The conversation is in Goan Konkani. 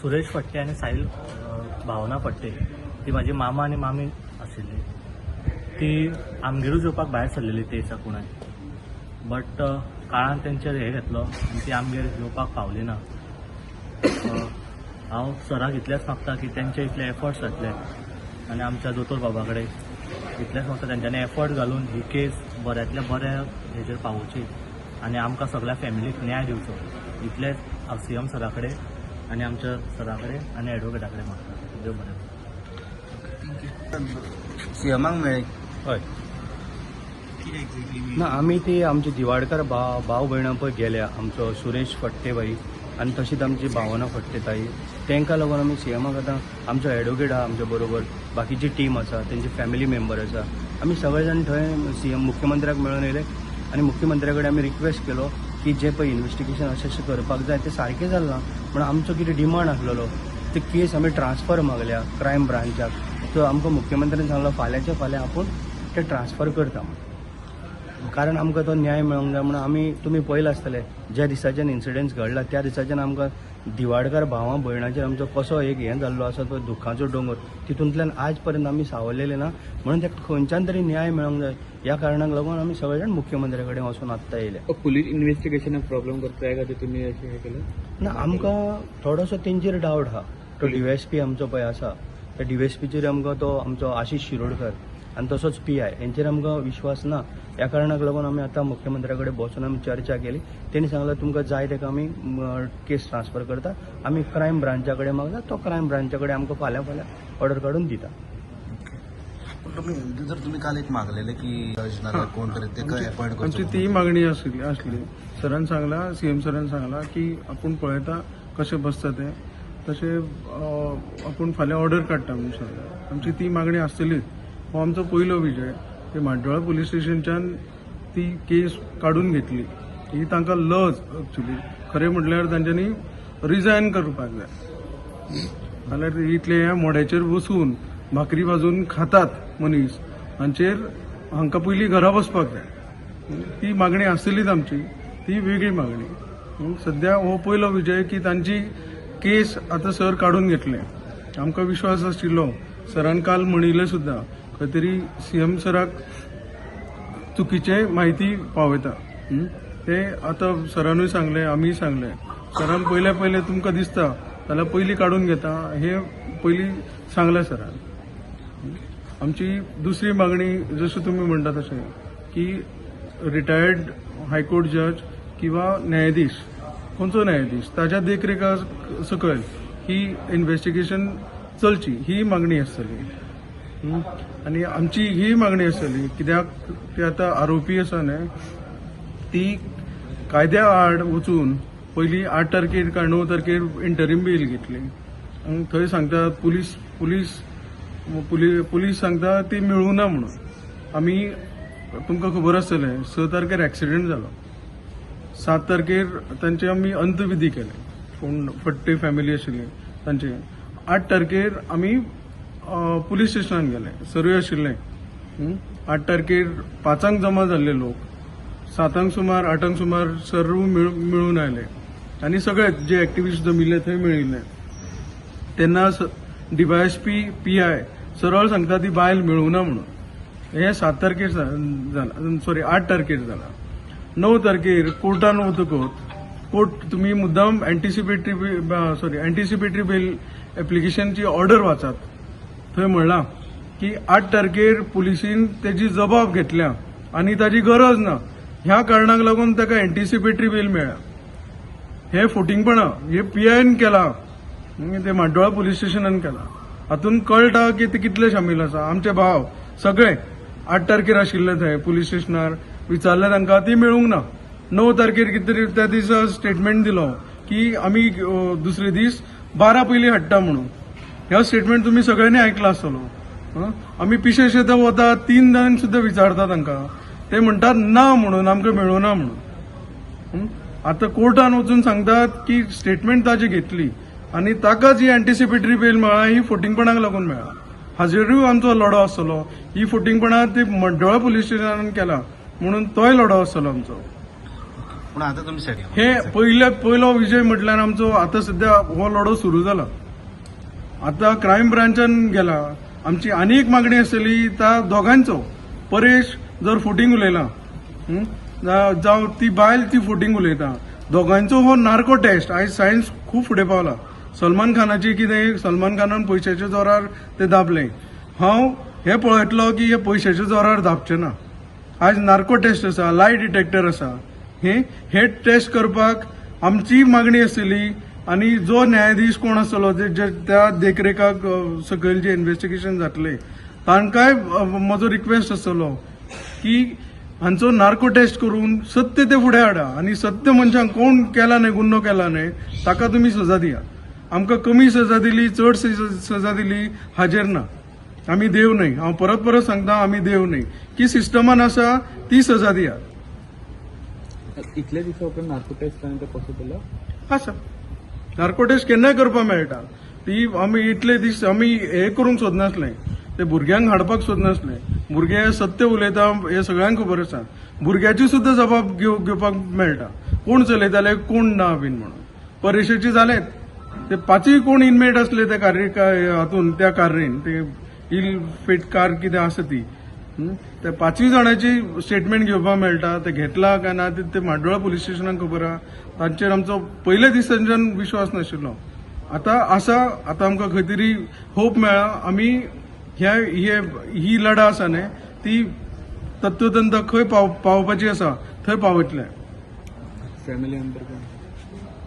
सुरेश फडते आनी साहिल भावना फडते ती म्हाजी मामा आनी मामी आशिल्ली. ती आमगेरूच येवपाक भायर सरलेली ते दिसा कुणाय, बट काळान तेंचेर हे घेतलो आनी ती आमगेर येवपाक पावली ना. हांव सराक इतलेंच मागता की तेंचे इतले एफर्ट्स घातले आनी आमच्या दोतोर बाबा कडेन इतलेंच मागता, तेंच्यांनी एफर्ट घालून ही केस बऱ्यांतल्या बऱ्या हेजेर पावोवची आनी आमकां सगळ्या फॅमिलीक न्याय दिवचो. इतलेंच हांव सीएम सरा कडेन आनी आमच्या सरा कडेन आनी एडवोकेटा कडेन मागता. देव बरें करूं. सीएमाक मेळ्ळे? हय. ना, आमी ती आमची दिवाडकर भाव भाव भयणां पळय गेल्या, आमचो सुरेश फडते भाई आनी तशीच आमची भावना फडते ताई, तांकां लागून आमी सीएमाक आतां आमचो एडवोकेट आहा आमच्या बरोबर, बाकीची टीम आसा, तेंची फॅमिली मेंबर आसा. आमी सगळे जाण थंय सीएम मुख्यमंत्र्याक मेळून येयले आनी मुख्यमंत्र्या कडेन आमी रिक्वेस्ट केलो की जे पळय इन्वेस्टिगेशन अशें अशें करपाक जाय, तें सारकें जालां म्हणून आमचो कितें डिमांड आसलेलो ते केस आमी ट्रान्सफर मागल्या क्रायम ब्रांचाक. सो आमकां मुख्यमंत्र्यान सांगलो फाल्यांच्या फाल्यां आपूण ते ट्रान्सफर करता म्हणून, कारण आमकां तो न्याय मेळोंक जाय म्हणून. आमी तुमी पळयलां आसतलें, ज्या दिसाच्यान इन्सिडंट्स घडला त्या दिसाच्यान आमकां दिवाडकार भावां भयणाचेर आमचो कसो एक हें जाल्लो आसा, तो दुख्खाचो दोंगर, तितूंतल्यान आज पर्यंत आमी सावरलेले ना. म्हणून ते खंयच्यान तरी न्याय मेळोंक जाय, ह्या कारणाक लागून आमी सगळे जाण मुख्यमंत्र्या कडेन वचून आत्तां येयले. पुलीस इन्व्हेस्टिगेशनाक प्रॉब्लेम करता काय ते तुमी अशें हें केलें? ना, आमकां थोडोसो तेंचेर डावट आहा. तो डीवायएसपी आमचो पळय आसा, त्या डीवायएसपीचेर आमकां तो आमचो आशिश शिरोडकर आनी तसोच पीआय हेंचेर आमकां विश्वास ना. ह्या कारणाक लागून आमी आतां मुख्यमंत्र्या कडेन बसून आमी चर्चा केली. तेणी सांगलें तुमकां जाय ताका आमी केस ट्रान्सफर करता. आमी क्रायम ब्रांचा कडेन मागला, तो क्रायम ब्रांचा कडेन आमकां फाल्यां फाल्यां ऑर्डर काडून दिता. पण तुम्ही जर तुम्ही काल एक मागलेले की जज नाल्यार कोण तरी ते अपॉइंट आमची करचो. ती मागणी आसली आसली सरान सांगला, सीएम सरान सांगला की आपूण पळयता कशें बसता तें, तशें आपूण फाल्यां ऑर्डर काडटा म्हणून सांगला. आमची ती मागणी आसतलीच. हो आमचो पयलो विजय की म्हाड्डोळा पुलीस स्टेशनच्यान ती केस काडून घेतली. ही तांकां लज एक्चुली. खरें म्हटल्यार तांच्यांनी रिजायन करपाक जाय. जाल्यार इतले ह्या मोड्याचेर बसून भाकरी भाजून खातात मनीस, हांचेर हांकां पयलीं घरा वचपाक जाय. ती मागणी आसतलीच आमची, ती वेगळी मागणी. सध्या हो पयलो विजय की तांची केस आतां सर काडून घेतले. आमकां विश्वास आशिल्लो, सरान काल म्हणिल्लें सुद्दां, खंय तरी सीएम सराक चुकीचे म्हायती पावयता. ते आतां सरानूय सांगलें, आमीय सांगलें. सरान पयले पयले तुमकां दिसता जाल्यार पयलीं काडून घेता हे पयलीं सांगलें सरान. आमची दुसरी मागणी, जशें तुमी म्हणटा तशें की रिटायर्ड हायकोर्ट जज किंवा न्यायाधीश, खंयचो न्यायाधीश ताच्या देखरेखा सकयल ही इन्व्हेस्टिगेशन चलची, ही मागणी आसतली. आनी आमची ही मागणी आसतली, कित्याक ती आतां आरोपी आसा न्ही, ती कायद्या आड वचून पयलीं 8 तारखेर काय 9 तारखेर इंटरीम बेल घेतली आनी थंय सांगता पुलीस पुलीस पुलीस सांगता ती मेळूना म्हणून. आमी तुमकां खबर आसतलें, 6 तारखेर एक्सिडेंट जालो, 7 तारखेर तांचे आमी अंतविधी केले, कोण फडते फॅमिली आशिल्ली तांचे. 8 तारखेर आमी पुलीस स्टेशनान गेले, सरूय आशिल्ले. 8 तारखेर 5 जमा जाल्ले लोक, 7 सुमार 8 सुमार सर्व मेळून आयले आनी सगळे जे एक्टिविस्ट जमिल्ले थंय मेळिल्ले. तेन्ना डीवायएसपी पीआय सरळ सांगता ती बायल मेळूना म्हणून. हे 7 तारखेर जाला, सॉरी, 8 तारखेर जाला. 9 तारखेर कोर्टान वतकच कोर्ट तुमी मुद्दाम एंटिसिपेटरी सॉरी एंटिसिपेटरी बेल एप्लिकेशनची ऑर्डर वाचात. थंय म्हणलां की 8 तारखेर पुलिसीन तेजी जबाब घेतल्या आनी ताजी गरज ना, ह्या कारणाक लागून ताका एंटिसिपेटरी बेल मेळ्ळ्या. हे फोटिंगपणां हे पीआयन केला, ते म्हाड्डोळा पुलीस स्टेशनान केला. हातून कळटा की ते कितले शामील आसा. आमचे भाव सगळे 8 तारखेर आशिल्ले थंय पुलीस स्टेशनार, विचारले तांकां, ती मेळूंक ना. 9 तारखेर कितें तरी त्या दिसा स्टेटमेंट दिलो की आमी दुसरे दीस 12 पयलीं हाडटा म्हणून. ह्या स्टेटमेंट तुमी सगळ्यांनी आयकला आसतलो. आमी पिशे शेतां वता, तीन जाण सुद्दां विचारता तांकां, ते म्हणटात ना म्हणून, आमकां मेळूना म्हणून. आतां कोर्टान वचून सांगतात की स्टेटमेंट ताजी घेतली आनी ताका जी अँटिसिपेटरी बेल मेळ्ळा ही फोटिंगपणाक लागून मेळ्ळा. हाजेरूय आमचो लढो आसतलो. ही फोटिंगपणां ती मड्डोळा पुलीस स्टेशनान केला म्हणून तोय लढो आसतलो आमचो. पूण आतां तुमी सेट हे पयले पयलो विजय म्हटल्यार आमचो आतां सद्या हो लढो सुरू जाला. आतां क्रायम ब्रांचान गेला. आमची आनी एक मागणी आसतली त्या दोगांचो, परेश जर फुटींग उलयला, जावं ती बायल ती फुटींग उलयता, दोगांचो हो नार्को टेस्ट. आयज सायन्स खूब फुडें पावला. सलमान खानाची कितें, सलमान खानान पयशाच्या जोरार ते दाबले. हांव हें पळयतलो की हे पयशाच्या जोरार दाबचे ना. आयज नार्को टेस्ट आसा, लाय डिटेक्टर आसा. हे हे टेस्ट करपाक आमची मागणी आसतली. आनी जो न्यायाधीश कोण आसतलो जे त्या देखरेखाक सकयल जे इन्व्हेस्टिगेशन जातले तांकांय म्हजो रिक्वेस्ट आसतलो की हांचो नार्को टेस्ट करून सत्य ते फुडें हाडा आनी सत्य मनशांक कोण केला न्हय, गुन्हो केला न्हय, ताका तुमी सजा दिया. आमकां कमी सजा दिली, चड सजा दिली हाजेर ना. आमी देव न्हय. हांव परत परत सांगता, आमी देव न्हय की सिस्टमान आसा ती सजा दिया. इतले दिसा उपरांत नार्को टेस्ट जालें तें पॉसिबल? आसा. नार्को टेस्ट केन्नाय करपाक मेळटा. ती आमी इतले दीस आमी हे करूंक सोदनासले, ते भुरग्यांक हाडपाक सोदनासले. भुरगे सत्य उलयता हें सगळ्यांक खबर आसा. भुरग्याची सुद्दां जबाब घेवपाक मेळटा, कोण चलयताले कोण ना बीन म्हणून. परेशाची जालेच, ते पांचूय कोण इनमेट आसले त्या कारी हातून, त्या कारीन, ते इल फिट कार कितें आसा ती, त्या पांचूय जाणांची स्टेटमेंट घेवपाक मेळटा. ते घेतला काय ना ते म्हाड्डोळा पुलीस स्टेशनाक खबर आहा. तांचेर आमचो पयले दिसांच्यान विश्वास नाशिल्लो, आतां आसा. आतां आमकां खंय तरी होप मेळ्ळा. आमी ह्या हे ही लढा आसा न्ही, ती तत्वतंत खंय पावपाची आसा थंय पावयतले. फॅमिली मेंबर कोण?